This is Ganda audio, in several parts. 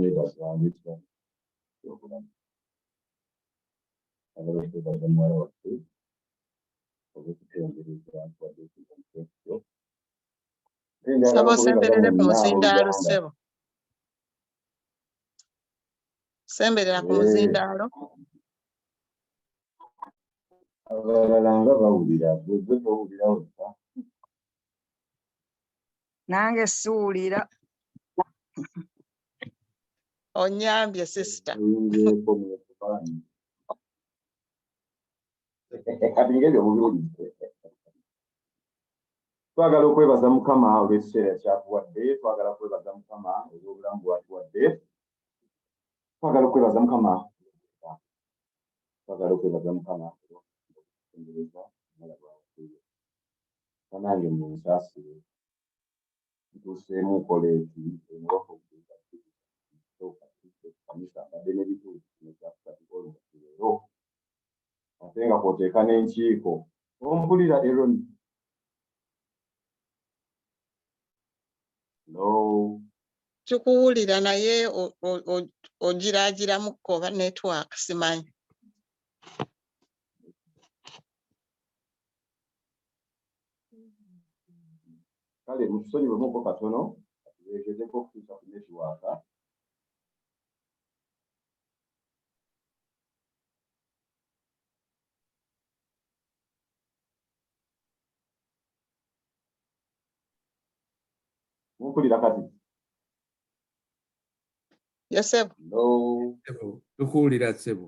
okwebaza olw'ekirabo ky'obulamu. Twagala okwebaza muwala waffe olw'okutendereza wadde ekyo. Ate njagala Ssebo okwebaza osemberere ku mwenna muzindaalo abooluganda. ssebo. Semberera ku Eh, muzindaalo. Abalala nga bawulira, gwe gwe towulira wekka. Nange siwulira. Onnyambye sister. Oyinzeeko mwekubaani. Kati ng'ebyo mubiwulidde. Twagala okwebaza Mukama olw'ekiseera ky'atuwadde, twagala kwebaza Mukama olw'obulamu bw'atuwadde, twagala okwebaza Mukama, twagala okwebaza Mukama olw'okutendereza omuwala bw'awadde. Bannange munsaasire, ntuuseemu koleeki omubaka okugenda kanisa mbadde n'ebituufu kino kyakusatu almost leero ate nga kw'oteeka n'enkiiko. Ompulira Eron? No. Tukuwulira naye ogiraagiramukko oba network simanyi. Kale mutusonyiwemuko katono tugezeeko okutuusa ku network. Mumpulira kati? Yosefu. No. Ssebo, tukuwulira ssebo.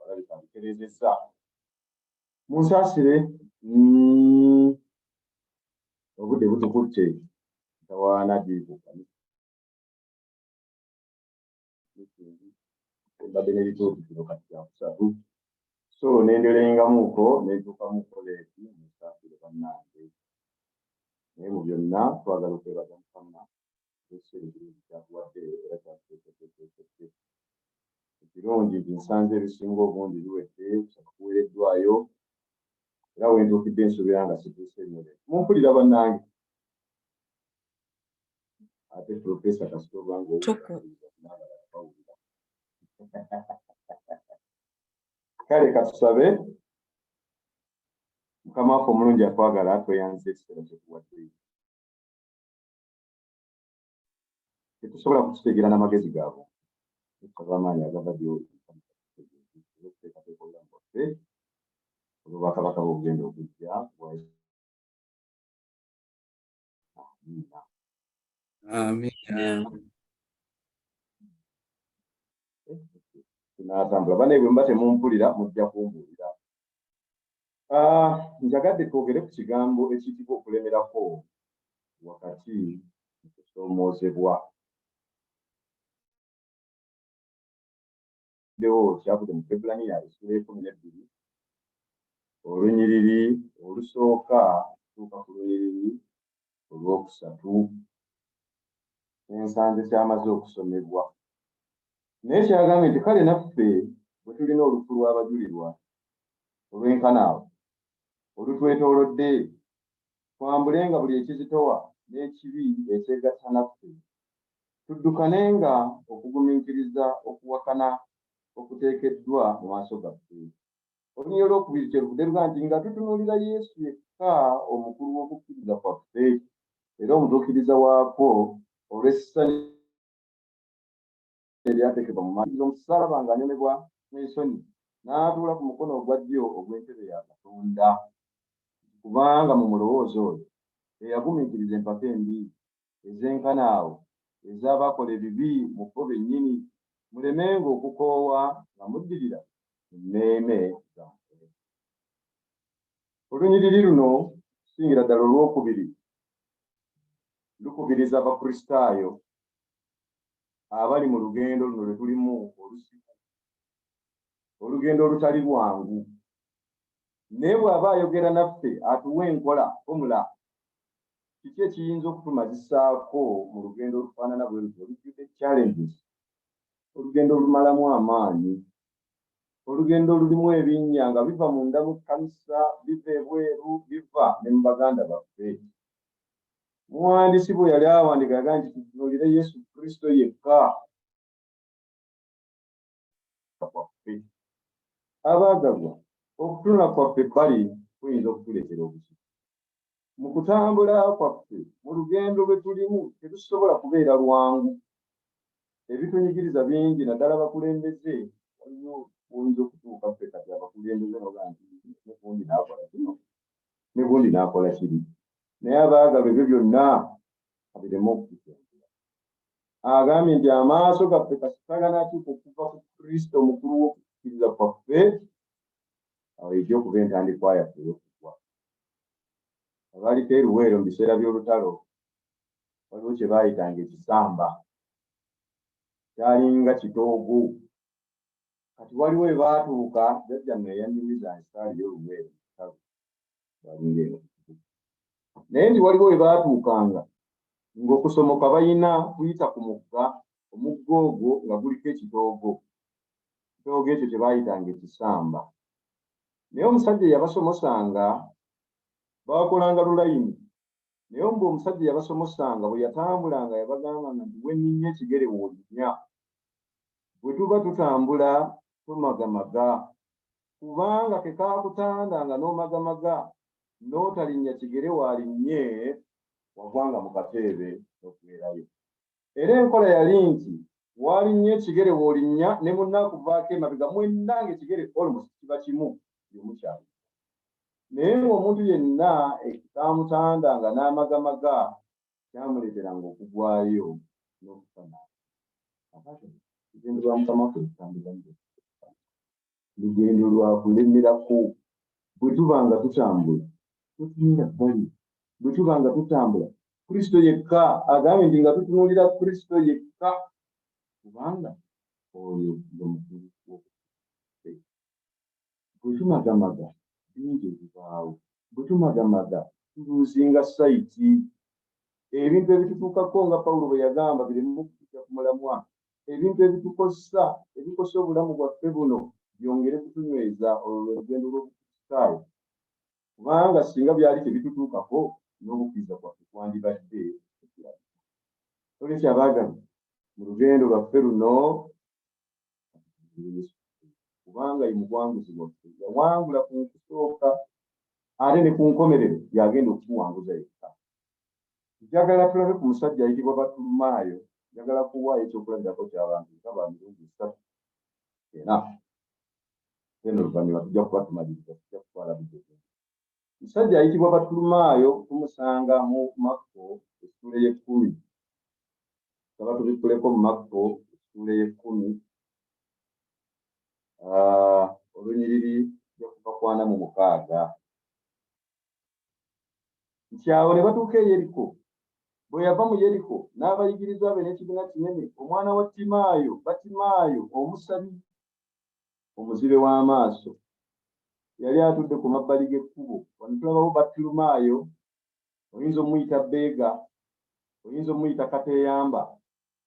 Alabika munsaasire, obudde butukutte ntawaana giri ku kkanisa mbadde n'ebituufu kino kati kyakusatu so nenderengamuko nentuukamuko leeti. Munsaasire bannange, naye mu byonna twagala okwebaza Mukama ekiseera ekirungi kyatuwadde era kyatuteekeddeteekedde. Ekirungi nti nsanze ebisinga obungi biwedde, kusaba kuweereddwayo era wentuukidde nsuubira nga situuse nnyo leeti. Mumpulira bannange? Ate Profesa kasita obanga Tuku. n'abalala bawulira. Kale katusabe. Mukama waffe omulungi atwagala, tweyanziza ekiseera kyetuwadde. Tetusobola kukitegeera n'amagezi gaabwe, tusaba amaanyi agava gy'oli okuteekateeka obulamu bwaffe olw'obwakabaka bw'obugenda okujja bwa. Amiina. Amiina. Tunaatambula banaye, bwe muba temumpulira mujja kumbuulira. Ah, njagadde twogere ku kigambo ekiyitibwa okulemerako wakati mu kusoomoozebwa. Ddewo kyavudde mu Kwebbulaniya essula 12 olunyiriri olusooka okutuuka ku lunyiriri olwokusatu. Ensanze kyamaze okusomebwa naye kyagambye nti kale naffe bwe tulina olufu lw'abajulirwa olwenkana awo olutwetoolodde, twambulenga buli ekizitowa n'ekibi ekyegatta naffe, tuddukanenga okugumiikiriza okuwakana okuteekeddwa mu maaso gaffe. Olunyiriri olwokubiri kyeruvudde luga nti nga tutunuulira Yesu yekka omukulu w'okukkiriza kwaffe era omutuukiriza waakwo, olw'essanyu eryateekebwa mu maaso omusaalaba ng'anyomebwa n'ensonyi, n'atuula ku mukono ogwa ddyo ogw'entebe ya Katonda. Kubanga mu mulowooza oyo eyagumiikiriza empaka embi ezenkana awo ez'abakola ebibi mu bo bennyini, mulemenga okukoowa nga muddirira mu mmeeme zammwe. Olunyiriri luno kusingira ddala olwokubiri lukubiriza Abakristaayo abali mu lugendo luno lwe tulimu oluzibu, olugendo olutali lwangu. Naye bw'aba ayogera naffe atuwa enkola, formula. Kiki ekiyinza okutumazisaako mu lugendo olufaanana bwe lutyo olujjudde challenges, olugendo olumalamu amaanyi, olugendo olulimu ebinnya nga biva munda mu kkanisa, biva ebweru, biva ne mu baganda baffe? Omuwandiisi bwe yali awandiika yagamba nti tutunuulire Yesu Kristo yekka kwaffe. Abaagalwa, okutunula kwaffe ebbali kuyinza okutuleetera obuzibu. Mu kutambula kwaffe, mu lugendo lwe tulimu, tetusobola kubeera lwangu. Ebitunyigiriza bingi, naddala abakulembeze. Waliwo oyinza okutuuka ffe kati abakulembeze noga nti ne gundi n'akola kino, ne gundi n'akola kiri. Naye abaagalwa, ebyo byonna kabireme okutukyangula. Agambye nti amaaso gaffe kasita ganaakyuka okuva ku Kristo omukulu w'okukkiriza kwaffe, awo ejja okuba entandikwa yaffe ey'okugwa. Abaaliko e Luweero mu biseera by'olutalo, waliwo kye baayitanga ekisamba, kyalinga kitoogo. Kati waliwo we baatuuka, jjajjammwe eyannyumiza nsaali y'Oluweero mu lutalo lwalinga eno, naye nti waliwo we baatuukanga ng'okusomoka balina kuyita ku mugga, omugga ogwo nga guliko ekitoogo, ekitoogo ekyo kye baayitanga ekisamba. Naye omusajja eyabasomosanga, baakolanga lulayini, naye mbu omusajja eyabasomosanga bwe yatambulanga yabagambanga nti wenninnya ekigere w'olinnya. Bwe tuba tutambula tomagamaga, kubanga ke kaakutanda nga n'omagamaga n'otalinnya kigere waalinnye, wagwanga mu kateebe n'okubeerayo. Era enkola yali nti waalinnye ekigere w'olinnya ne munna akuvaako emabega, mwenna ng'ekigere almost kiba kimu, buli omu kyali. Naye ng'omuntu yenna ekamutanda nga n'amagamaga kyamuleeteranga okugwayo n'okufa. Lugendo lwa Mukama waffe lutambuza lugendo lwa kulemerako. Bwe tuba nga tutambula, tutunula bbali. Bwe tuba nga tutambula, Kristo yekka. Agambye nti nga tutunuulira Kristo yekka, kubanga oyo ye mukulu w'okuffe. Bwe tumagamaga, bingi ebibaawo. Bwe tumagamaga, tuluuzinga sight. Ebintu ebitutuukako, nga Pawulo bwe yagamba, bireme okutujja ku mulamwa. Ebintu ebitukosa, ebikosa obulamu bwaffe buno, byongere kutunyweza. Olwo lwe lugendo lw'Obukristaayo, kubanga singa byali tebitutuukako, n'obukkiriza kwaffe kwandibadde tekirabika. Olwekyo abaagalwa, mu lugendo lwaffe luno, kubanga ye muwanguzi waffe, yawangula ku kusooka ate ne ku nkomerero yagenda okutuwanguza yekka. Njagala tulabe ku musajja ayitibwa Batulumaayo. Njagala kuwaayo ekyokulabirako ky'abantu nga ba mirundi esatu ena, then oluvannyuma tujja kuba tumaliriza, tujja kutwala budde bungi. Musajja ayitibwa Batulumaayo tumusanga mu Makko essuula y'ekkumi. Saba tubikkuleko mu Makko essuula y'ekkumi, olunyiriri lw'okuva ku 46, nti awo ne batuuka e Yeriko. Bwe yava mu Yeriko n'abayigirizwa be n'ekibiina kinene, omwana wa Timaayo, Batimaayo, omusabi omuzibe w'amaaso, yali atudde ku mabbali g'ekkubo. Wano tulabawo Batulumaayo. Oyinza omuyita beega, oyinza omuyita kateeyamba,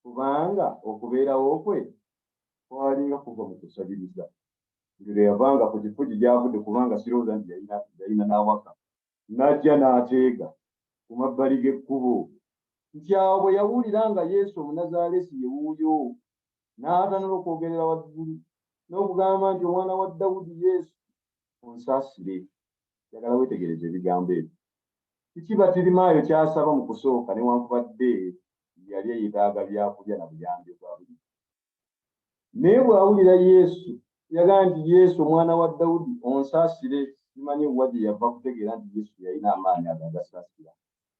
kubanga okubeerawo kwe kwalinga kuva mu kusabiriza. Buli lwe yavanga ku kifugi gy'avudde, kubanga sirowooza nti yalina n'awaka, n'ajja n'ateega ku mabbali g'ekkubo. Nti awo bwe yawulira nga Yesu Omunazaalesi ye wuuyo, n'atanula okwogerera waggulu n'okugamba nti, "Omwana wa Dawudi Yesu, onsaasire." Njagala weetegereze ebigambo ebyo. Kiki Batirimaayo ky'asaba mu kusooka, newankubadde yali yeetaaga byakulya na buyambi bwa buli? Naye bw'awulira Yesu, yagamba nti, "Yesu, omwana wa Dawudi, onsaasire." Simanyi wa gye yava kutegeera nti Yesu yalina amaanyi ago agasaasira.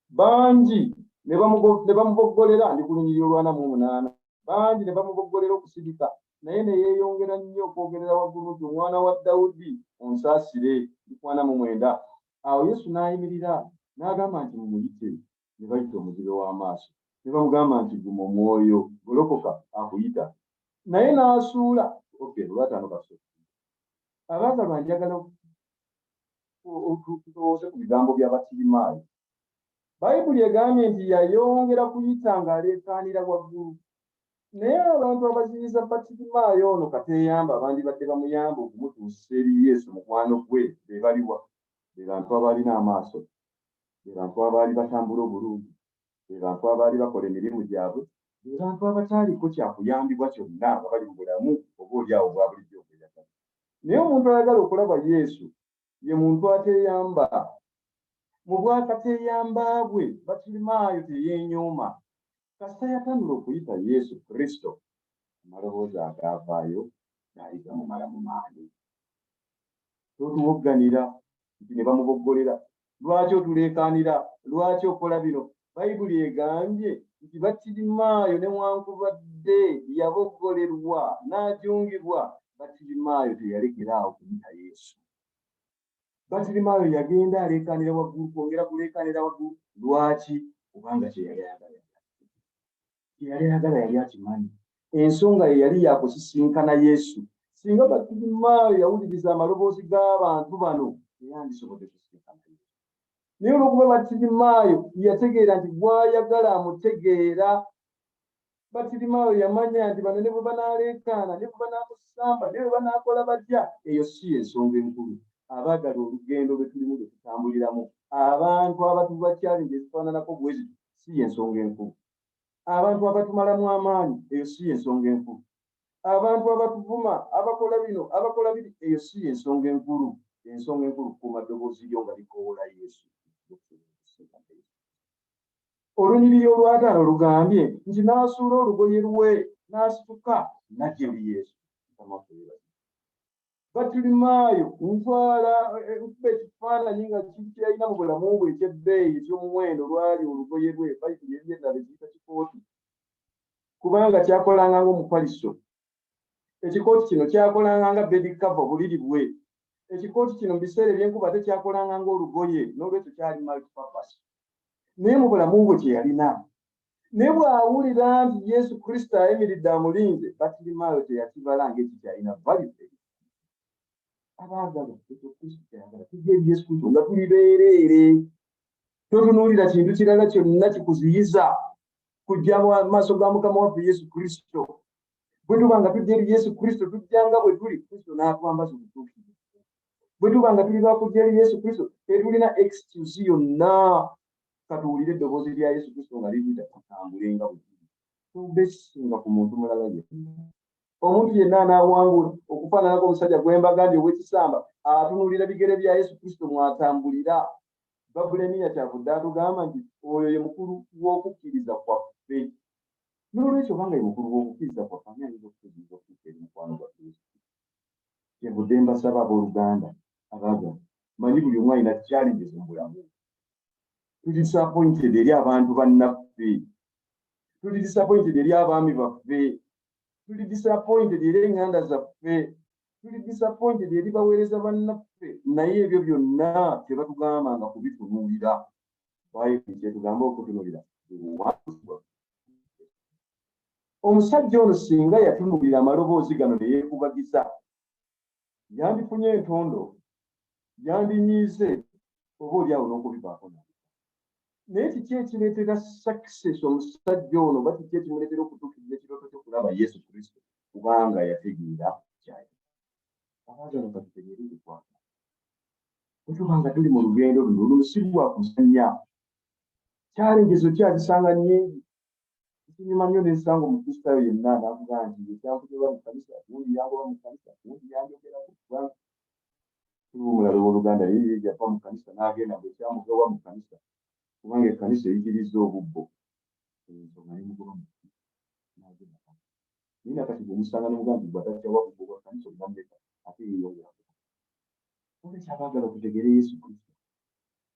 Bangi ne bamuboggolera, ndi ku lunyiriri olw'48, bangi ne bamuboggolera okusirika, naye ne yeeyongera nnyo okwogerera waggulu nti, "Omwana wa Dawudi, onsaasire." Ndi ku 49. Awo Yesu n'ayimirira n'agamba nti, "Mumuyite." Ne bayita omuzibe w'amaaso ne bamugamba nti, "Guma omwoyo, golokoka, akuyita." Naye n'asuula, okay, olw'50 kaso. Abaagalwa, njagala tulowooze ku bigambo bya Batirimaayo. Bayibuli egambye nti yayongera kuyita ng'aleekaanira waggulu. Naye abantu abaziyiza Batirimaayo ono kateeyamba, abandibadde bamuyamba okumutuusa eri Yesu mukwano gwe, be baliwa? Be bantu abaalina amaaso, be bantu abaali batambula obulungi. Be bantu abaali bakola emirimu gyabwe, be bantu abataaliko kyakuyambibwa kyonna nga bali mu bulamu oba oli awo obwa bulijjo obweyagala. Naye omuntu ayagala okulaba Yesu ye muntu ateeyamba. Mu bwakateeyamba bwe Batirimaayo teyeenyooma. Kasita yatanula okuyita Yesu Kristo, amaloboozi agaavaayo gaali gamumala mu maanyi. Totuwogganira nti ne bamuboggolera. Lwaki otuleekaanira? Lwaki okola bino? Bayibuli egambye nti Batirimaayo newankubadde yaboggolerwa n'ajungibwa, Batirimaayo teyalekera awo kuyita Yesu. Batirimaayo yagenda aleekaanira waggulu, kwongera kuleekaanira waggulu. Lwaki? Kubanga kye yali ayagala kye yali ayagala yali akimanyi. Ensonga ye yali yakusisinkana Yesu. Singa Batirimaayo yawuliriza amaloboozi g'abantu bano, teyandisobodde kusisinkana Yesu. Naye olw'okuba Batirimaayo yategeera nti gw'ayagala amutegeera, Batirimaayo yamanya nti bano ne bwe banaaleekaana, ne bwe banaamusamba, ne bwe banaakola batya, eyo si y'ensonga enkulu. Abaagala olugendo lwe tulimu lwe tutambuliramu, abantu abatuwa challenge ezifaananako bwe zityo, si y'ensonga enkulu. Abantu abatumalamu amaanyi, eyo si y'ensonga enkulu. Abantu abatuvuma, abakola bino, abakola biri, eyo si y'ensonga enkulu. Ensonga enkulu kukuuma ddoboozi lyo nga likowoola Yesu. Olunyiriri olwataano lugambye nti n'asuula olugoye lwe n'asituka n'ajja eri Yesu. Mukama waffe yeebazibwe. Batulimaayo ntwala nkuba ekifaananyi nga kintu kye yalina mu bulamu bwe eky'ebbeeyi eky'omuwendo lwali olugoye lwe. Bayibuli eri endala ekiyita kikooti kubanga kyakolanga ng'omufaliso. Ekikooti kino kyakolanga nga bed cover, obuliri bwe. Ekikooti kino mu biseera eby'enkuba ate kyakolanga ng'olugoye, n'olwekyo kyali multipurpose. Naye mu bulamu bwe kye yalina, naye bw'awulira nti Yesu Kristo ayimiridde amulinze, Batirimaayo teyakibala ng'ekikyalina value eri. Abaagala ekyo Kristo kyayagala, tujja eri Yesu Kristo nga tuli beereere. Totunuulira kintu kirala kyonna kikuziyiza kujja mu maaso ga Mukama waffe Yesu Kristo. Bwe tuba nga tujja eri Yesu Kristo, tujja nga bwe tuli, Kristo n'atwambaza obutuukirivu. Bwe tuba nga tuli bakujja eri Yesu Kristo, tetulina excuse yonna. Katuwulire eddoboozi lya Yesu Kristo nga liyita, tutambule nga bwe tuli. Tubesinga ku muntu mulala yenna. Omuntu yenna anaawangula okufaananako omusajja gwe mbagambye ow'ekisamba, atunuulira bigere bya Yesu Kristo mw'atambulira. Babuleniya kyavudde atugamba nti oyo ye mukulu w'okukkiriza kwaffe. N'olwekyo obanga ye mukulu w'okukkiriza kwaffe, ani ayinza okutuziyiza okutuuka eri mukwano gwaffe Yesu Kristo? Kyenvudde mbasaba abooluganda abaagalwa, manyi buli omu alina challenges mu bulamu. Tuli disappointed eri abantu bannaffe, tuli disappointed eri abaami baffe, tuli disappointed eri eŋŋanda zaffe, tuli disappointed eri baweereza bannaffe, naye ebyo byonna tebatugambanga kubitunuulira. Bayibuli kyetugamba okutunuulira buwanguzi bwaffe. Omusajja ono singa yatunuulira amaloboozi gano ne yeekubagiza, yandifunye entondo, yandinyiize, oba oli awo n'okubivaako naye. Naye kiki ekireetera success omusajja ono, oba kiki ekimuleetera okutuukiriza ekirooto ky'okulaba Yesu Kristo? Kubanga yategeera kyayagala. Abaagala katutegeere kyekwagala. Bwe tuba nga tuli mu lugendo luno, luno si lwa kuzannya. Challenges okyazisanga nnyingi. Kinyuma nnyo nensanga Omukristaayo yenna n'avuga nti ekyankujoba mu kkanisa, gundi yangoba mu kkanisa, gundi yanjogerako, kubanga tuba omulala ow'oluganda ye ye yava mu kkanisa n'agenda mbu ekyamugoba mu kkanisa kubanga ekkanisa eyigiriza obubbo. Ensonga nemugoba mu kkanisa n'agenda. Naye nakati bw'omusanga n'omugamba nti gwe atakyawa bubbo bwa kkanisa olina mmeka, ate yeeyongera. Olwekyo abaagala tutegeere Yesu Kristo.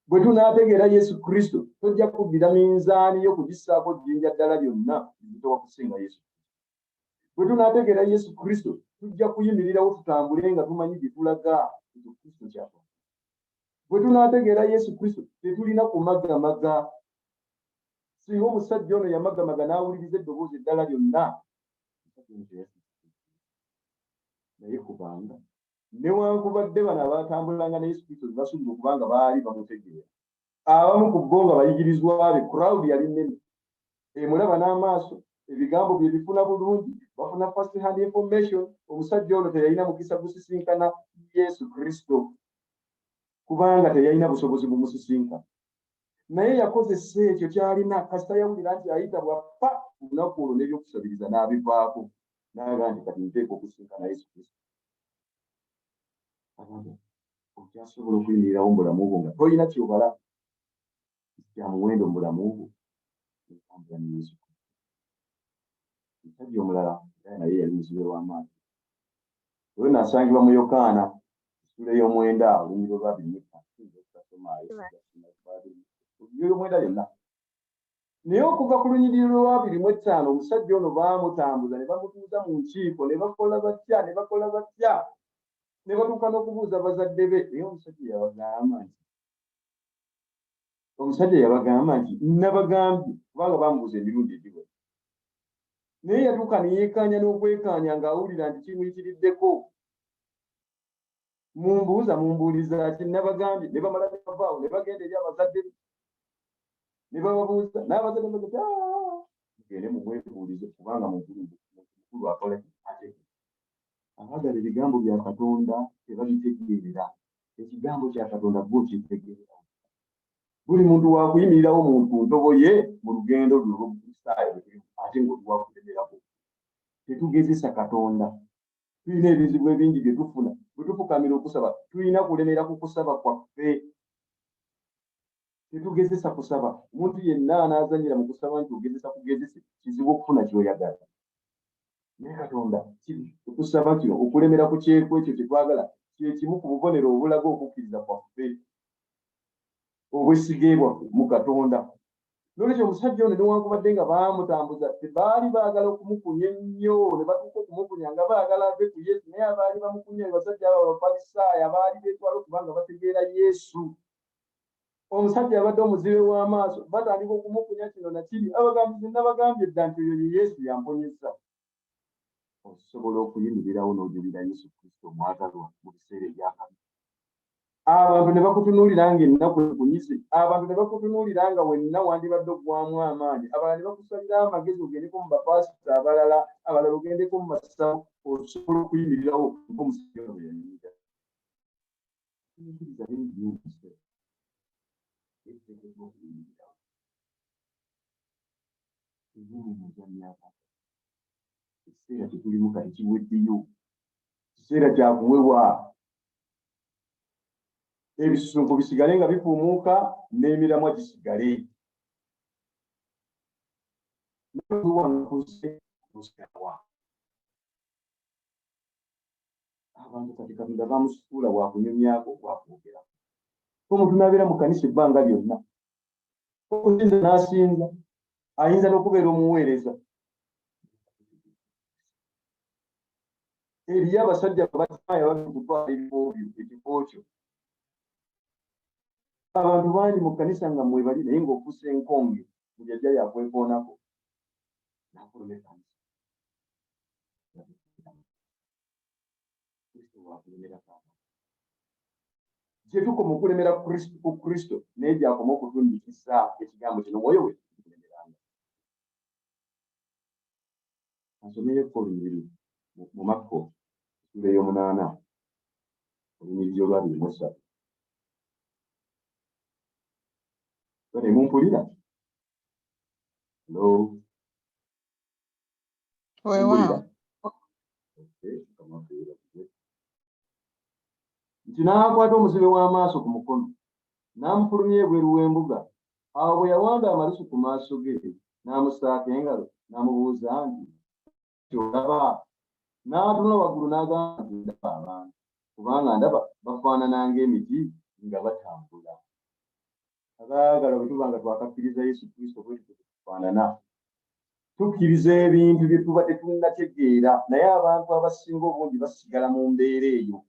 Bwe tunaategeera Yesu Kristo, tojja kuddira minzaani yo kugissaako jjinja ddala lyonna lizitowa kusinga Yesu Kristo. Bwe tunaategeera Yesu Kristo, tujja kuyimirirawo tutambule nga tumanyi gye tulaga, ekyo Kristo ky'akola. Bwe tunaategeera Yesu Kristo, tetulina kumagamaga. Singa omusajja ono yamagamaga n'awuliriza eddoboozi eddala lyonna, omusajja ono teyasiise. Naye kubanga newankubadde bano abaatambulanga ne Yesu Kristo basuubirwa okuba nga baali bamutegeera, abamu ku bo nga bayigirizwa be, crowd yali nnene emulaba n'amaaso, ebigambo bye bifuna bulungi, bafuna first hand information. Omusajja ono teyalina mukisa gusisinkana Yesu Kristo kubanga teyalina busobozi bumusisinkana. Naye yakozesa ekyo ky'alina, kasita yawulira nti ayita bw'afa olunaku olwo n'ebyokusabiriza n'abivaako, n'agamba nti kati nteekwa okusinkana Yesu Kristo. Abantu, okyasobola okuyimirirawo mu bulamu bwo nga tolina ky'obala kya muwendo mu bulamu bwo, otambula ne Yesu Kristo. Omusajja omulala era naye yali muzibe w'amaaso. Oyo n'asangibwa mu Yokaana essula ey'omwenda olunyiriri olwa 25. Tuyinza obutasomaayo, ey'omwenda yonna. Naye okuva ku lunyiriri lwa 25, omusajja ono baamutambuza ne bamutuuza mu nkiiko, ne bakola batya, ne bakola batya, ne batuuka n'okubuuza bazadde be. Naye omusajja yabagamba nti nabagambye, kubanga bamubuuza emirundi egiwera. Naye yatuuka ne yeekaanya n'okwekaanya ng'awulira nti kimuyitiriddeko. Mumbuuza, mumbuuliza ki? Nabagambye. Ne bamala ne bavaawo ne bagenda eri abazadde be ne bababuuza, n'abazadde baga, "Mugende mumwebuulize, kubanga mukulu, mukulu akola ki?" Ategeera. Abaagala ebigambo bya Katonda tebabitegeerera. Ekigambo kya Katonda gwe okitegeerera. Buli muntu wakuyimirirawo mu ku ntobo ye mu lugendo luno olw'Obukristaayo bwe tulimu, ate ng'oli wakulemerako. Tetugezesa Katonda. Tulina ebizibu ebingi bye tufuna bwe tufukamira okusaba. Tulina kulemera ku kusaba kwaffe. Tetugezesa kusaba. Omuntu yenna anaazanyira mu kusaba nti ogezesa kugezese, kizibu okufuna ky'oyagala. Naye Katonda okusaba kino, okulemera ku kyeku ekyo kye twagala, kye kimu ku bubonero obulaga okukkiriza kwaffe, obwesige bwaffe mu Katonda. Nolwekyo omusajja ono, newankubadde nga baamutambuza, tebaali baagala okumukunya ennyo, ne batuuka okumukunya nga baagala ave ku Yesu. Naye abaali bamukunya be basajja abo Abafalisaayo abaali beetwala okuba nga bategeera Yesu. Omusajja abadde omuzibe w'amaaso, batandika okumukunya kino na kiri. Abagambizi, nabagambye dda nti oyo ye Yesu yamponyeza. Osobola okuyimirirawo n'ojulira Yesu Kristo omwagalwa mu biseera ebyakabi, abantu ne bakutunuulira ng'ennaku ekunyize, abantu ne bakutunuulira nga wenna wandibadde oggwamu amaanyi, abalala ne bakusalira amagezi ogendeko mu bapaasita abalala, abalala ogendeko mu masabo. Osobola okuyimirirawo ng'omusajja ono bwe yayimirira. Tukkiriza bingi nnyo mu kiseera ekiteekeddwa okuyimirirawo. Eby'omu myaka, ekiseera kye tulimu kati kiweddeyo, kiseera kya kuwewa. Ebisusunku bisigale nga bifuumuuka n'emiramwa gisigale nakuze kusigalawa. Abantu kati Katonda bamusuula wakunyumyako, wakwogerako. Omuntu n'abeera mu kkanisa ebbanga lyonna, okusinza n'asinza, ayinza n'okubeera omuweereza. Eriyo abasajja batamaya bagenda okutwala ebifo byo, ekifo kyo. Abantu bangi mu kkanisa nga mwebali, naye ng'ofuusa enkonge, buli ajja yakwekoonako n'afuluma ekkanisa. Kristo wakulemera kaakano. Gye tukoma okulemera ku Kristo, naye gy'akoma okutunyikiza ekigambo kino, Omwoyo we tukulemeranga. Ansomeyeko olunyiriri mu Makko essula ey'omunaana, olunyiriri olwa 23. Bane, mumpulira? Hello? Weewaawo. Okay, Mukama waffe yeebazibwe. Nti n'akwata omuzibe w'amaaso ku mukono, n'amufulumya ebweru w'embuga. Awo bwe yawanda amalusu ku maaso ge, n'amussaako engalo, n'amubuuza nti, "Ky'olaba?" N'atunula waggulu n'agamba nti, "Ndaba abantu, kubanga ndaba bafaanana ng'emiti nga batambula." Abaagala, bwe tuba nga twakakkiriza Yesu Kristo, bwe tutyo tufaanana. Tukkiriza ebintu bye tuba tetunnategeera, naye abantu abasinga obungi basigala mu mbeera eyo.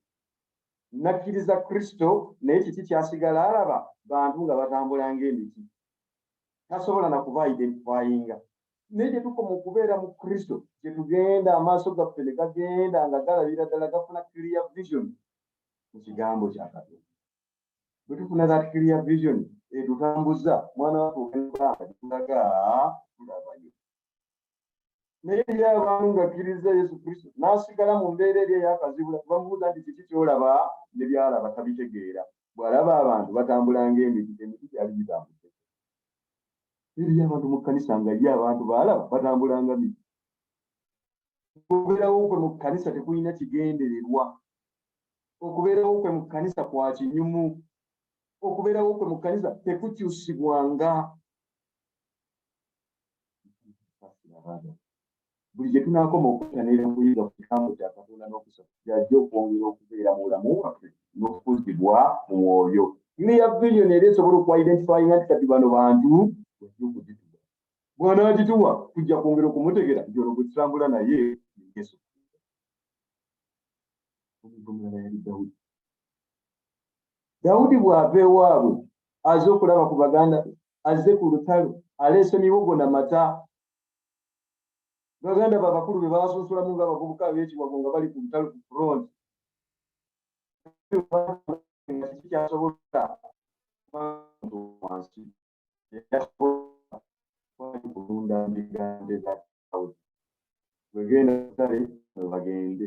Nakkiriza Kristo, naye kiki ky'asigala alaba? Bantu nga batambula ng'emiti, tasobola na kuba identifyinga. Naye gye tukoma okubeera mu Kristo, gye tugenda amaaso gaffe ne gagenda nga galabira ddala, gafuna clear vision mu kigambo kya Katonda. Bwe tufuna that clear vision etutambuza, mwana waffe, ogenda kulaba gitulaga tulabayo. Naye eri abantu ng'akkiriza Yesu Kristo n'asigala mu mbeera eri ey'akazibula, bamubuuza nti, "Kiki ky'olaba?" Ne by'alaba tabitegeera. Bw'alaba abantu batambula ng'emiti, emiti gyali gitambudde. Eriyo abantu mu kkanisa nga ye abantu baalaba batambula nga miti. Okubeerawo kwe mu kkanisa tekulina kigendererwa. Okubeerawo kwe mu kkanisa kwa kinyumu. Okubeerawo kwe mu kkanisa tekukyusibwanga. Buli gye tunaakoma okwetanira okuyiga ku kigambo kya Katonda n'okusaba, gy'ajja okwongera okubeera mu bulamu bwaffe n'okukuzibwa mu mwoyo. Clear vision era esobola okuidentifyinga nti kati bano bantu bw'ajja okugituwa. Bw'anaagituwa tujja kwongera okumutegeera nti ono gwe tutambula naye ye Yesu Kristo. Omuntu omulala yali Dawudi. Dawudi bw'ava ewaabwe aze okulaba ku baganda be, azze ku lutalo, aleese miwogo na mata. Baganda be abakulu be baasunsulamu ng'abavubuka ab'ekiwago nga bali ku lutalo ku front. Kiki ky'asobola wansi kwali kulunda ndiga nte za Dawudi. Bwe genda bwe bagende.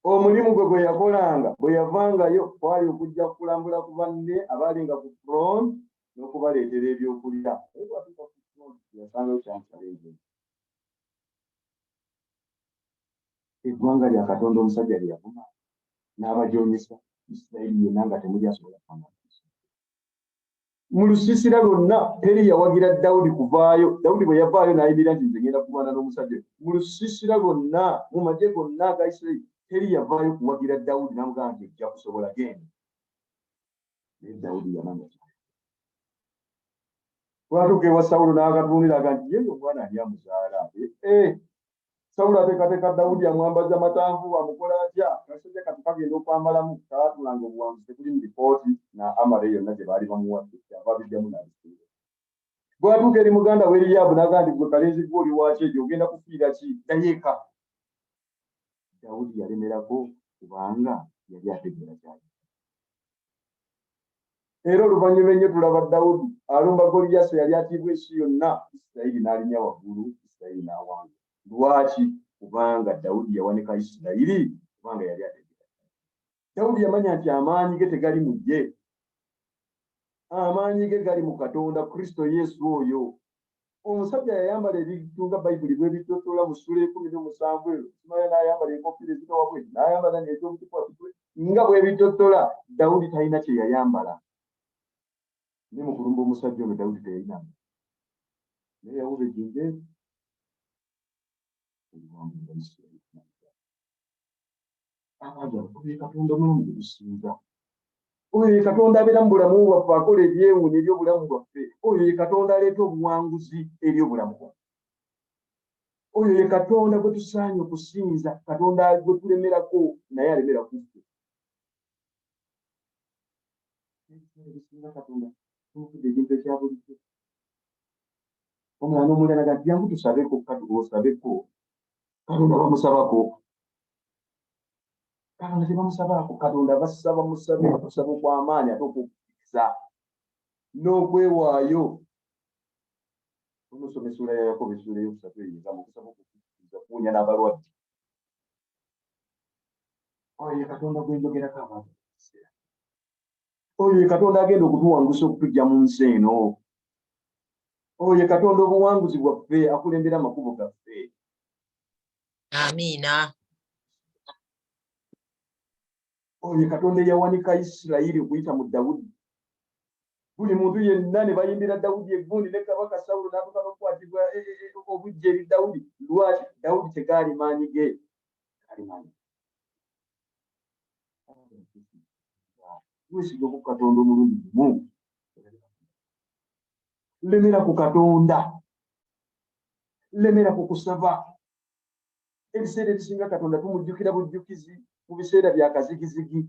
Omulimu gwe gwe yakolanga bwe yavangayo kwali okujja kulambula ku banne abaalinga ku front n'okubaleetera ebyokulya. Naye bw'atuuka ku front yasangayo kyamusalenje. Eggwanga lya Katonda omusajja lye yavuma n'abajoonyesa Isirayiri yonna nga temuli asobola kufaanana. Mu lusiisira lwonna teri yawagira Dawudi kuvaayo. Dawudi bwe yavaayo n'ayimirira nti nze ngenda kulwana n'omusajja oyo. Mu lusiisira lwonna, mu magye gonna aga Isirayiri, teri yavaayo kuwagira Dawudi n'amugamba nti ojja kusobola genda. Naye Dawudi yamanya ky'ayagala. Bw'atuuka ewa Sawulo n'akatunuulira aga nti ye omwana ani amuzaala? Eh, Sawulo ateekateeka Dawudi amwambaza matanvu amukola atya? Akasajja katu kagenda okwambalamu kaatulanga obuwanguzi tekuli mu lipooti na amale yonna gye baali bamuwadde kyava abiddamu n'abisiiba. Bw'atuuka eri muganda we Eriyaabu n'agamba nti gwe kalenzi gwe oli wa kyejo ogenda kufiira ki? Ddayo eka. Dawudi yalemerako kubanga yali ategeera ky'ayagala. Era oluvannyuma ennyo tulaba Dawudi alumba Goliyaasi eyali atiibwa ensi yonna, Isirayiri n'alinnya waggulu, Isirayiri n'awangula. Lwaki? Kubanga Dawudi yawanika Isirayiri, kubanga yali ategeera. Dawudi yamanya nti amaanyi ge tegali mu ye, amaanyi ge gali mu Katonda, Kristo Yesu oyo. Omusajja yayambala ebintu nga Bayibuli bw'ebitottola mu ssuula 17 eyo, simanya n'ayambala enkofiira ezitowa bweti, n'ayambala ng'ez'omukifuba kitwe, nga bw'ebitottola. Dawudi talina kye yayambala. Naye mu kulumba omusajja ono Dawudi teyalina naye yawuba ejjinja eryo eriwangula Isirayiri. Abaagalwa, oyo ye Katonda omulamu gwe tusinza. Oyo ye Katonda abeera mu bulamu bwaffe, akola ebyewuunyo eri obulamu bwaffe. Oyo ye Katonda aleeta obuwanguzi eri obulamu bwaffe. Oyo ye Katonda gwe tusaanye okusinza, Katonda gwe tulemerako naye alemera ku ffe. Ebiseera ebisinga Katonda tumufudde ekintu ekya bulijjo. Omwana omulala ga nti jangu tusabeko, osabeko. Katonda bamusabako. Katonda tebamusabaako. Katonda basaba musabe okusaba okw'amaanyi ate okw'okukkiriza n'okwewaayo. Onosoma essuula ya Yakobo essuula ey'okusatu eyo egamba okusaba okw'okukkiriza kuwonya n'abalwadde. Oyo ye Katonda gwe njogerako abantu ekiseera. Oyo ye Katonda agenda okutuwangusa okutuggya mu nsi eno. Oyo ye Katonda obuwanguzi bwaffe akulembera amakubo gaffe. Amiina. Oyo ye Katonda eyawanika Isirayiri okuyita mu Dawudi. Buli muntu yenna ne bayimbira Dawudi eggundi ne kabaka Sawulo n'atuuka n'okukwatibwa e, e, e, obuggya eri Dawudi. Lwaki? Dawudi tegaali maanyi ge, gaali maanyi. Weesiga ku Katonda omulundi gumu. Lemera ku Katonda. Lemera ku kusaba. Ebiseera ebisinga Katonda tumujjukira bujjukizi mu biseera bya kazigizigi.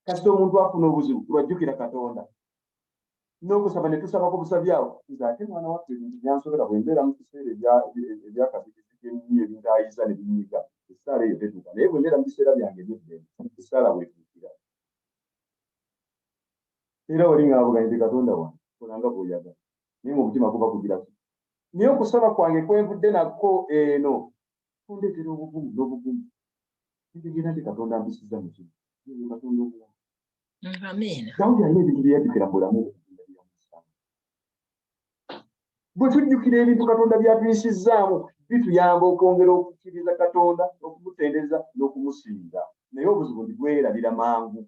Kasita omuntu afuna obuzibu lwajjukira Katonda. N'okusaba ne tusabako busabi awo. Nze ate mwana waffe ebintu byansobera bwe mbeera mu kiseera ebyakazigizigi ennyo ebintaayiza ne binnyiga, essaala eyo tetuuka. Naye bwe mbeera mu biseera byange eby'eddembe, essaala weetuukira. Era wali nga avuga nti Katonda wange, kola nga bw'oyagala. Naye ng'omutima guba kugira ki? Naye okusaba kwange kwe nvudde nakwo eno kundeetera obuvumu n'obugumu. Ntegeera nti Katonda ampisiza mu kino. Oyo Katonda omulamu. Amiina. Dawudi alina ebintu bye yajjukira mu bulamu bwe Katonda bye yamussaamu. Bwe tujjukira ebintu Katonda by'atuyisizzaamu, bituyamba okwongera okukkiriza Katonda, okumutendereza n'okumusinza. Naye obuzibu nti twerabira mangu.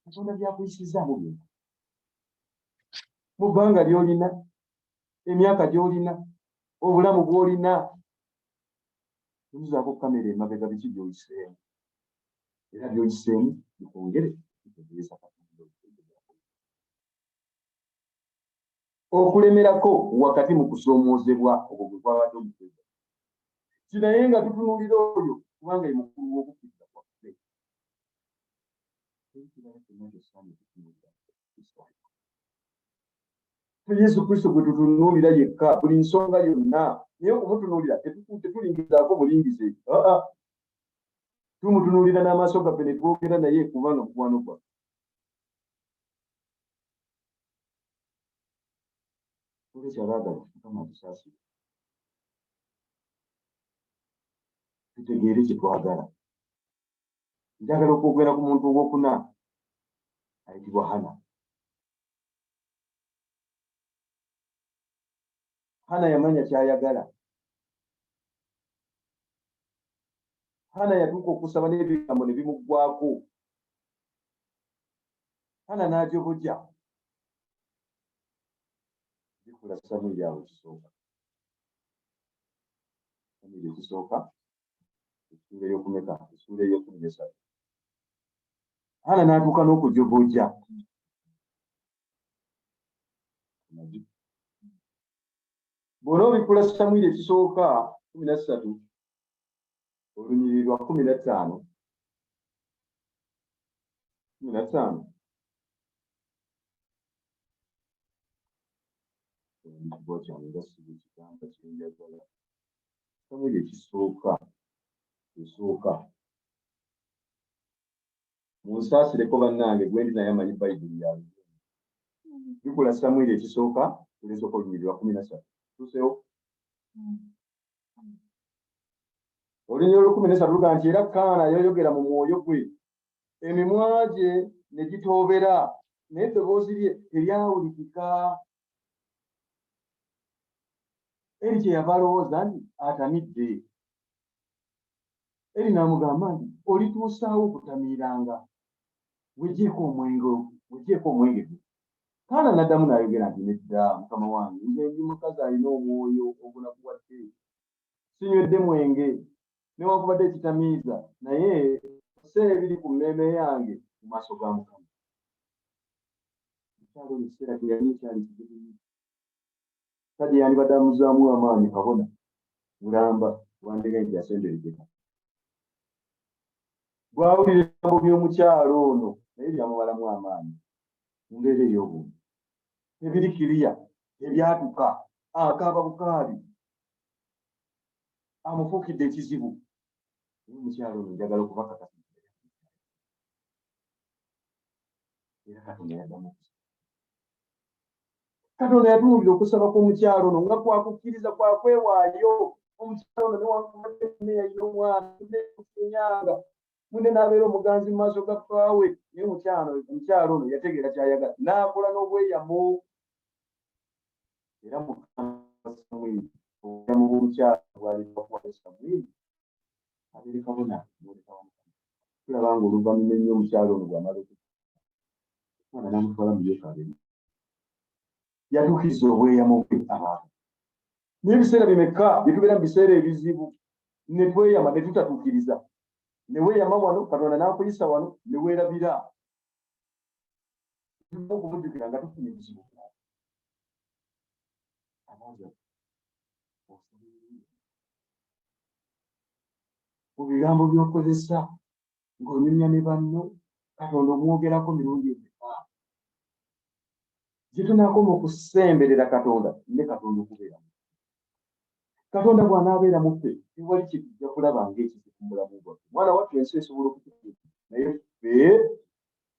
Katonda by'akuyisizzaamu bintu mu bbanga ly'olina, emyaka gy'olina, obulamu bw'olina. Tunuzaako kamera emabega, biki by'oyiseemu, era by'oyiseemu bikwongere bikutegeeza Katonda. Okulemerako wakati mu kusoomoozebwa, ogwo gwe gwabadde omutwe gwaffe. Kinaye nga tutunuulira oyo, kubanga ye mukulu w'okukkiriza kwaffe. Teri kirala kyonna ky'osaanye kutunuulira. Yesu Kristo gwe tutunuulira yekka buli nsonga yonna, naye okumutunuulira tetulingizaako bulingize, aa, tumutunuulira n'amaaso gaffe ne twogera naye, kubanga mukwano gwaffe. Olwekyo abaagala, Mukama atusaasire, tutegeere kye twagala. Njagala okwogera ku muntu owokuna ayitibwa Hana. Hana yamanya kyayagala. Hana yatuuka okusaba n'ebigambo ne bimuggwako. Hana n'ajoboja. Bikula Samwiri awo ekisooka, Samwiri ekisooka, essuula ey'okumeka? Essuula ey'e13. Hana n'atuuka n'okujoboja. Bw'onoobikula Samwiri ekisooka 13, olunyiriri lwa 15, 15, ekigwa kyange nga si bwe kigamba kye njagala. Samwiri ekisooka, esooka. Munsaasireko bannange, gwe ndi naye amanyi Bayibuli ya Luzungu. Bikula Samwiri ekisooka, tulesooka olunyiriri lwa 13. Tuusewo? Olunyiriri olw'e13 lugamba nti, "Era Kaana yayogera mu mwoyo gwe, emimwa gye ne gitoobera, naye eddoboozi lye teryawulikika. Eri kyeyava alowooza nti atamidde. Eri n'amugamba nti, 'Olituusaawo okutamiiranga? Weggyeko omwenge, weggyeko omwenge gwo.' Kaana n'addamu n'ayogera nti, 'Nedda, mukama wange, nze ndi mukazi alina omwoyo ogunakuwadde. Sinywedde mwenge newankubadde ekitamiiza, naye osse ebiri ku mmeeme yange mu maaso ga Mukama." Omukyala oyo ekiseera kye yalimu kyali kizibu nnyo. Sajja yandibadde amuzaamu amaanyi, kabona mulamba wandega nti yasemberedde. Bw'awulira ebigambo by'omukyala ono, naye byamumalamu amaanyi mu mbeera ey'obuntu. Tebiri kiriya, tebyatuka, akaaba bukaabi, amufuukidde ekizibu. Naye omukyala ono, njagala okubakakasa, era Katonda yaddamu okusaba. Katonda yatunuulira okusaba kw'omukyala ono nga kwakukkiriza, kwakwewaayo. Omukyala ono, newankubadde munne yalina omwana, munne munne n'abeera omuganzi mu maaso ga bbaawe, naye omukyala ono yategeera ky'ayagala, n'akola n'obweyamo. Era Mukama Samwiri, obweyamo bw'omukyala bwali bwakuwaayo Samwiri abeere kabona mwoleka wa Mukama. Tulaba nga oluvannyuma ennyo omukyala ono bw'amala okufa, omwana n'amutwala mu yeekaalu, yatuukiriza obweyamo bwe. Abantu, n'ebiseera bimeka bye tubeera mu biseera ebizibu ne tweyama ne tutatuukiriza? Ne weeyama wano, Katonda n'akuyisa wano, ne weerabira. Tulina okumujjukira nga tufunye ebizibu. Abangi, mu bigambo by'okozesa ng'onyumya ne banno, Katonda omwogerako mirundi emeka? Gye tunaakoma okusemberera Katonda, ne Katonda okubeera mu Katonda bw'anaabeera mu ffe, tewali kye tujja kulaba ng'ekizibu mu bulamu bwaffe. Mwana waffe, ensi esobola okutukuza, naye ffe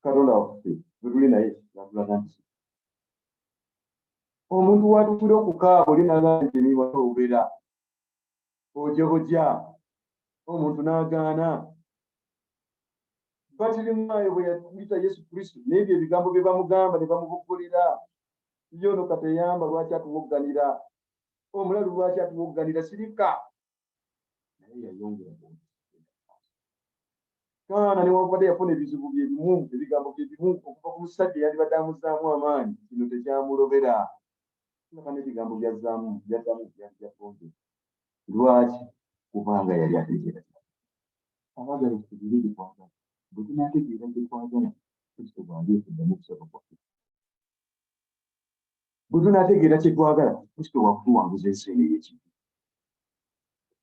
Katonda waffe bwe tuli naye natulaga nti omuntu watuukira okukaaba oli n'agamba nti emiwatoobera ojoboja, omuntu n'agaana. Batirimaayo bwe yayita Yesu Kristo n'ebyo ebigambo bye bamugamba ne bamuboggolera. Ye ono kateyamba lwaki atuwogganira? Omulalu lwaki atuwogganira? Sirika. Naye yayongera kaana, newankubadde yafuna ebizibu bye bimu, ebigambo bye bimu okuva ku musajja eyandibadde amuzzaamu amaanyi, kino tekyamulobera. Kirabika n'ebigambo byazzaamu byaddamu byali byatonde. Lwaki? Kubanga yali ategeera. Abaagala tutegeere bye twagala. Bwe tunaategeera bye twagala, Kristo bw'ali okuddamu okusaba kwaffe. Bwe tunaategeera kye twagala, Kristo wa kutuwanguza ensi eno ey'ekibi.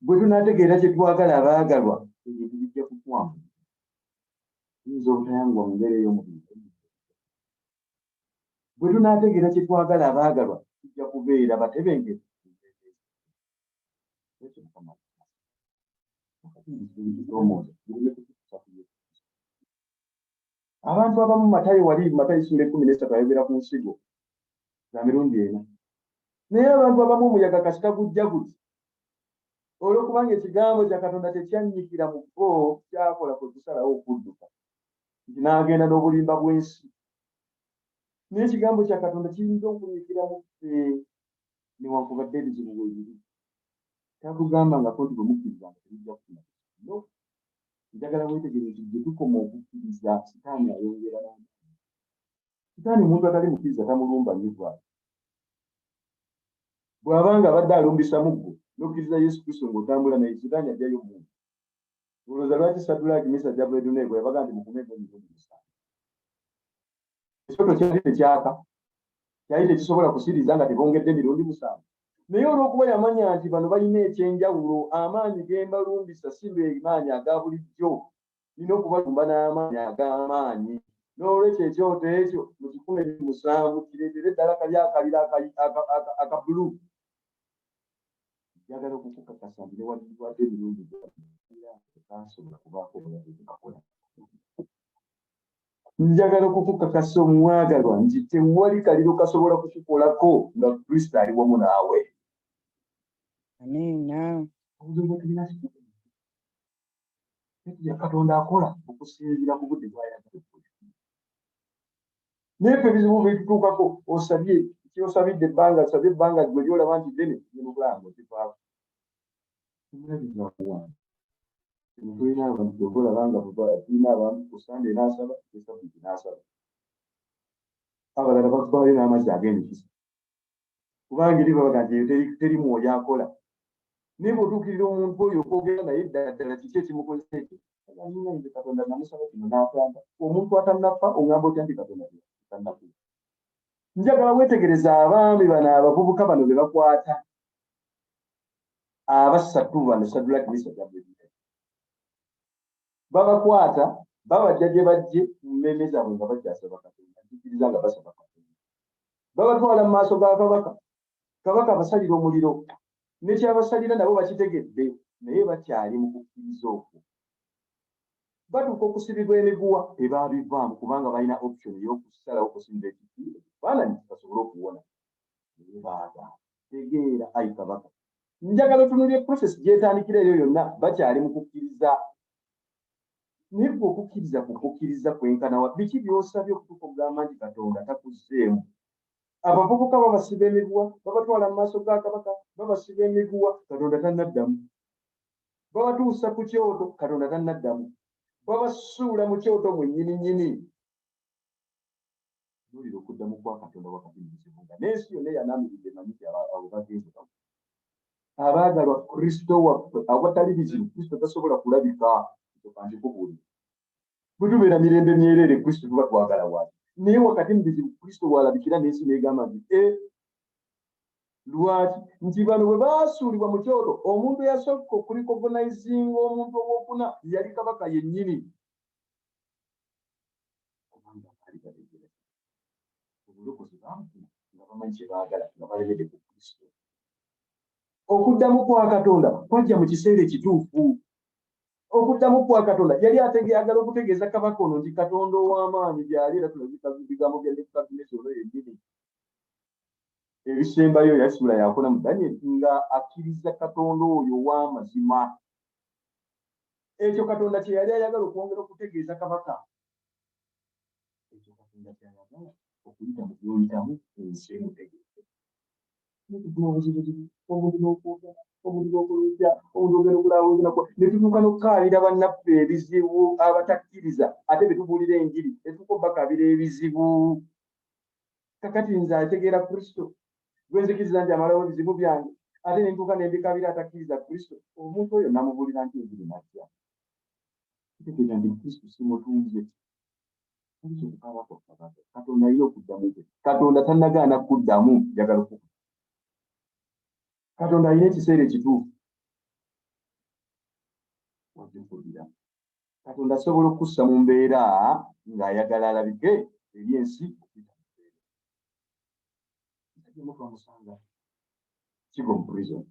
Bwe tunaategeera kye twagala, abaagalwa, ebintu bijja kutwanguwa. Tuyinza obutayanguwa mu mbeera ey'omubiri. Bwe tunaategeera kye twagala, abaagalwa, tujja kubeera batebenkevu. Ekyo Mukama abantu abamu Matayo wali Matayo essula 13 ayogera ku nsigo za mirundi ena, naye abantu abamu omuyaga kasita gujja guti, olwokubanga ekigambo kya Katonda tekyannyikira mu bo, kyakola kwe kusalawo okudduka nti n'agenda n'obulimba bw'ensi. Naye ekigambo kya Katonda kiyinza okunyikira mu ffe newankubadde ebizibu weebiri. Takugambangako nti bwe mukkirizanga temujja kufuna bizibu. No. Njagala weetegereze nti gye tukoma okukkiriza, Sitaani ayongera n'amaanyi. Sitaani omuntu atali mukkiriza tamulumba nnyo bw'atyo. Bw'aba nga abadde alumbisa muggo, n'okkiriza Yesu Kristo ng'otambula naye, Sitaani aggyayo mmundu. Olowooza lwaki Saddulaaki, Mesaki, Abeduneego yabagamba nti mukume emirundi musanvu? Ekyoto kyali tekyaka, kyali tekisobola kusiriza nga tebongedde mirundi musanvu. Naye olw'okuba yamanya nti bano balina eky'enjawulo, amaanyi ge mbalumbisa si maanyi aga bulijjo, nnina okubalumba n'amaanyi ag'amaanyi. N'olwekyo ekyoto ekyo mukikume musanvu, kireetere ddala kali akaliro aka bbulu. Njagala okukukakasa nti newankubadde emirundi tekasobola kubaako obulabe bwe kakola. Njagala okukukakasa omwagalwa nti tewali kaliro kasobola kukukolako nga Kristo ali wamu naawe. Amiina. Obuzibu bwe tulina si Katonda akola okusinziira ku budde bw'ayagala okukola. Naye ffe ebizibu bitutuukako, osabye kyosabidde ebbanga, osabye ebbanga gwe lyolaba nti ddene, ogenda okulaba ng'okivaako. Temulabirira tulina abantu kyova olaba nga tulina abantu ku Sande n'asaba, ne Sabbiiti n'asaba, abalala bavaayo n'amazzi ag'emikisa kubanga eri babaga nti eyo teri mwoyo akola. Naye bw'otuukirira omuntu oyo okwogera naye ddala ddala kiki ekimukozesa ekyo, agamba nze Katonda namusaba kino n'atamba. Omuntu atannafa oŋŋamba otya nti Katonda tannakuwa? Njagala weetegereza abaami bano abavubuka bano be bakwata abasatu bano, Saddulaaki, Mesaki, Abeduneego, babakwata babajja gye bajje mu mmeeme zaabwe nga bakyasaba Katonda, nzikiriza nga basaba Katonda. Babatwala mu maaso ga kabaka, kabaka abasalira omuliro, ne kyabasalira nabo bakitegedde, naye bakyali mu kukkiriza okwo. Batuuka okusibibwa emiguwa, tebabivaamu kubanga balina option ey'okusalawo okusinza ekiti ekifaananyi basobole okuwona, naye baagaana. Tegeera, ayi kabaka. Njagala otunuulire process gy'etandikira eyo yonna, bakyali mu kukkiriza. Naye ggwe okukkiriza kwo kukkiriza kwenkana wa? Biki by'osabye okutuuka okugamba nti Katonda takuzzeemu? Abavubuka babasiba emiguwa, babatwala mu maaso ga kabaka, babasiba emiguwa, Katonda tannaddamu. Babatuusa ku kyoto, Katonda tannaddamu. Babasuula mu kyoto mwennyini nnyini. Tunuulira okuddamu kwa Katonda wakati mu bizibu nga n'ensi yonna eyanaamiridde emanyi nti abo bagenze bamu. Abaagalwa Kristo waffe, awatali bizibu Kristo tasobola kulabika. Ekyo ka nkikubuulire. Bwe tubeera mirembe myereere Kristo tuba twagala waaki, naye wakati mu bizibu Kristo w'alabikira n'ensi n'egamba nti e lwaki nti bano bwe baasuulibwa mu kyoto, omuntu eyasooka okurikogonayizinga omuntu ow'okuna yali kabaka yennyini. Kubanga baali bategeera obulokozi baabufuna nga bamanyi kye baagala, nga balemedde ku Kristo. Okuddamu kwa Katonda kwajja mu kiseera ekituufu. Okuddamu kwa Katonda yali ayagala okutegeeza kabaka ono nti Katonda ow'amaanyi gy'ali, era tulabika bigambo bya Nebukadduneeza ono yennyini ebisembayo yasula yakona mu Danyeri nga akkiriza Katonda oyo ow'amazima. Ekyo Katonda kye yali ayagala okwongera okutegeeza kabaka. Ekyo Katonda Katonda ky'ayagala okuyita mu by'oyitamu ensi emutegeere. Netufuna obuzibuzibu, omuntu n'okwogera, omuntu n'okuluuja, omuntu ogenda okulaba, ne tutuuka n'okukaabira bannaffe ebizibu abatakkiriza, ate be tubuulira enjiri, ne tutuuka obakaabira ebizibu. Kakati nze ategeera Kristo, gwe nzikiriza nti amalawo ebizibu byange, ate ne ntuuka ne mbikaabira atakkiriza Kristo, omuntu oyo namubuulira nti enjiri najja. Kitegeeza nti Kristo simutunze. Katonda alina okuddamu kwe. Katonda tannagaana kuddamu, njagala okuku. Katonda alina ekiseera ekituufu wajja okuddiramu. Katonda asobola okukussa mu mbeera ng'ayagala alabike eri ensi okuyita mu mbeera. Omusajja omu twamusanga Kigo mu prison.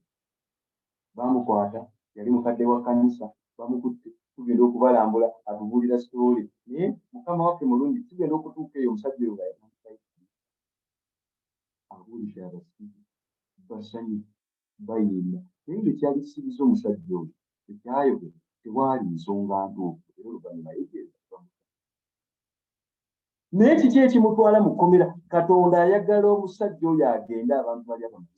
Baamukwata, yali mukadde wa kkanisa, bamukutte, tugenda okubalambula, atubuulira sitoole. Naye Mukama waffe mulungi, tugenda okutuuka eyo omusajja oyo nga yatandikayo ekkanisa. Abuulidde abasibe, basanyufu, bayimba. Naye ng'ekyali kisibiza omusajja oyo tekyayogera, tewaali nsonga ntuufu era oluvannyuma yeetereeza ne bamuta. Naye kiki ekimutwala mu kkomera? Katonda ayagala omusajja oyo agende abantu bali abamanyise.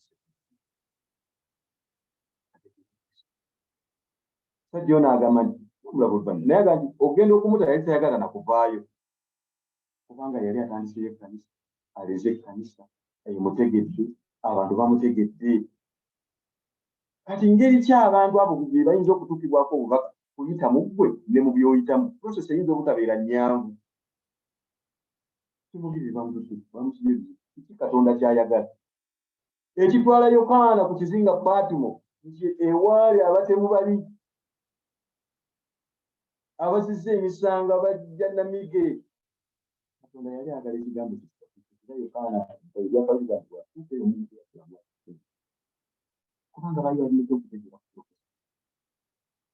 Omusajja ono agamba nti namulaba oluvannyuma, naye agamba nti okugenda okumuta yali tayagala na kuvaayo kubanga yali atandiseyo ekkanisa, aleze ekkanisa emutegedde, abantu bamutegedde. Kati ngeri ki abantu abo gye bayinza okutuukibwako obubaka kuyita mu ggwe ne mu by'oyitamu? Process eyinza obutabeera nnyangu. Kimugirire bamututte, bamusibye ebizibu. Kiki Katonda ky'ayagala? Ekitwala Yokaana ku kizinga Patmo nti ewaali abatemu bali abazizza emisango abajja namige. Katonda yali ayagala ekigambo kye era Yokaana ebyafayo bigamba nti bw'atuuka eyo omuntu yasulamu kubanga baali balimeza okutegeera kutuuka.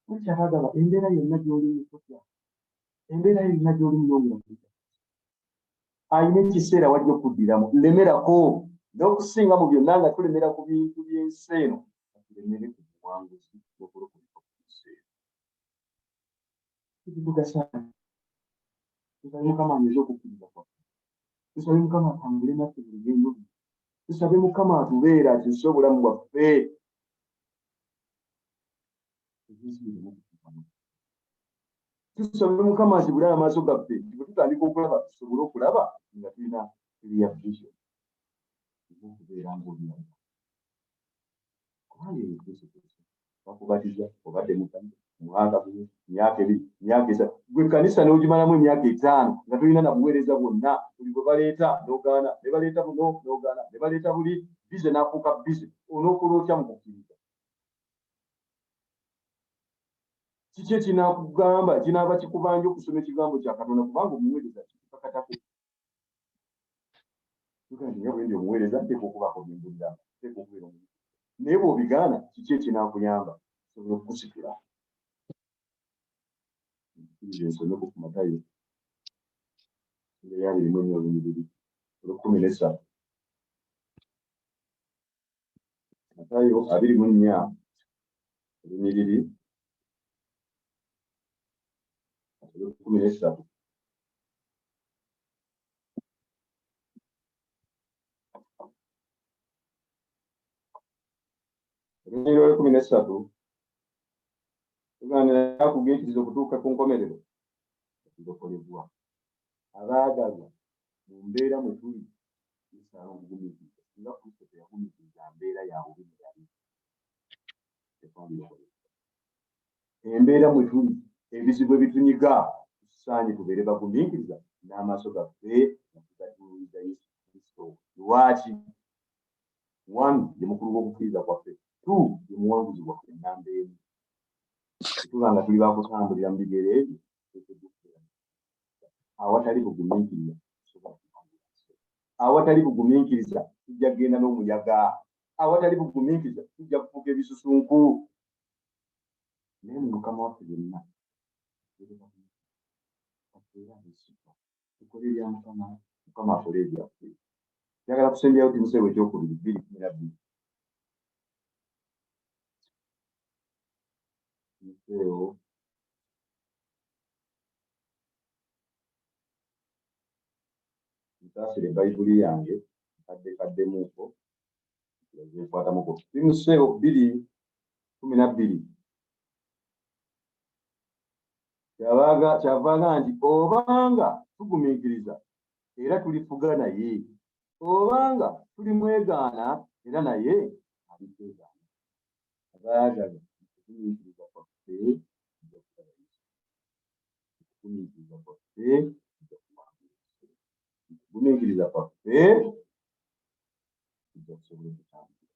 Mukyabagaba embeera yonna gy'olimu totya, embeera yonna gy'olimu yongera kuyita. Alina ekiseera wajja okuddiramu, lemerako n'okusinga mu byonna nga tulemera ku bintu by'ensi eno, tulemere ku buwanguzi bw'okulokolebwa ku nsi eno. Tekitugasa. Tusabe Mukama anyweze okukkiriza kwaffe. Tusabe Mukama atambule naffe mu lugendo luno. Tusabe Mukama atubeere akyuse obulamu bwaffe. Tusabe Mukama azibule amaaso gaffe nti bwe tutandika okulaba tusobole okulaba nga tulina clear vision. Okubeera ng'olina kubanga eyo Kristo bakubatiza obadde mu kanisa mwaka gumu, myaka ebiri, myaka esatu, gwe kanisa n'ogimalamu emyaka etaano nga tolina na buweereza bwonna. Buli bwe baleeta n'ogaana, ne baleeta buno n'ogaana, ne baleeta buli bize n'afuuka bize, onookola otya mu kukkiriza? Kiki ekinaakugamba kinaaba kikubanja okusoma ekigambo kya Katonda kubanga omuweereza kikukakatako? Nga bwe ndi omuweereza nteekwa okubaako bye mbulira, nteekwa okubeera omuweereza. Naye bw'obigaana, kiki ekinaakuyamba osobola okukusitula? Nzikiriza nsomeko ku Matayo essuula ya 24 olunyiriri olw'ekkumi n'essatu. Matayo 24 olunyiriri olw'ekkumi n'essatu. Olunyiriri olw'ekkumi n'essatu tuganira kugumiikiriza okutuuka ku nkomerero okulokolebwa. Abaagalwa, mu mbeera mwe tuli tusaana okugumiikiriza. Singa Kristo teyagumiikiriza mbeera ya bubi mwe yali, tetwandirokoleddwa. Embeera mwe tuli, ebizibu ebitunyiga, tusaanye tubeere bagumiikiriza n'amaaso gaffe nga tugatunuuliza Yesu Kristo. Lwaki? One, ye mukulu w'okukkiriza kwaffe. Two, ye muwanguzi waffe nnamba emu. Bwe tuba nga tuli ba kutambulira mu bigere bye, tuteekeddwa okubeera awatali bugumiikiriza tusobola kuwangula nsi. Awatali bugumiikiriza tujja kugenda n'omuyaga. Awatali bugumiikiriza tujja kufuuka ebisusunku. Naye mu Mukama waffe byonna tubeere abeesigwa, tukole ebya Mukama, Mukama akole ebyaffe. Njagala kusembyayo Timoseewo ekyokubiri 2:12. Timoseewo Musaasire Bayibuli yange kadde kaddemuuko ekwatamuko. Timoseewo 2:12. Kyava aga nti obanga tugumiikiriza era tulifuga naye, obanga tulimwegaana era naye alitwegaana. Abaagala, okugumiikiriza kwaffe tujja kulaba Yesu. Okugumiikiriza kwaffe tujja kuwangula. Okugumiikiriza kwaffe tujja kusobola okutambula.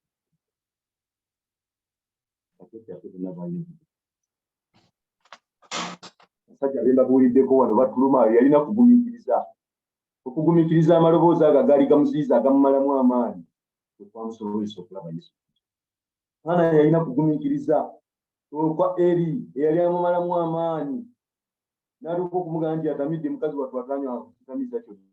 Baketi ate bonna. Abasajja be mbabuuliddeko wano batuluma, yalina kugumiikiriza. Okugumiikiriza amaloboozi ago agaali gamuziyiza, agamumalamu amaanyi, okwamusobozesa okulaba Yesu. Hana yalina kugumiikiriza okwa Eri eyali amumalamu amaanyi, n'atuuka okumugamba nti atamidde, mukazi wattu atanywa kitamiiza kyonna.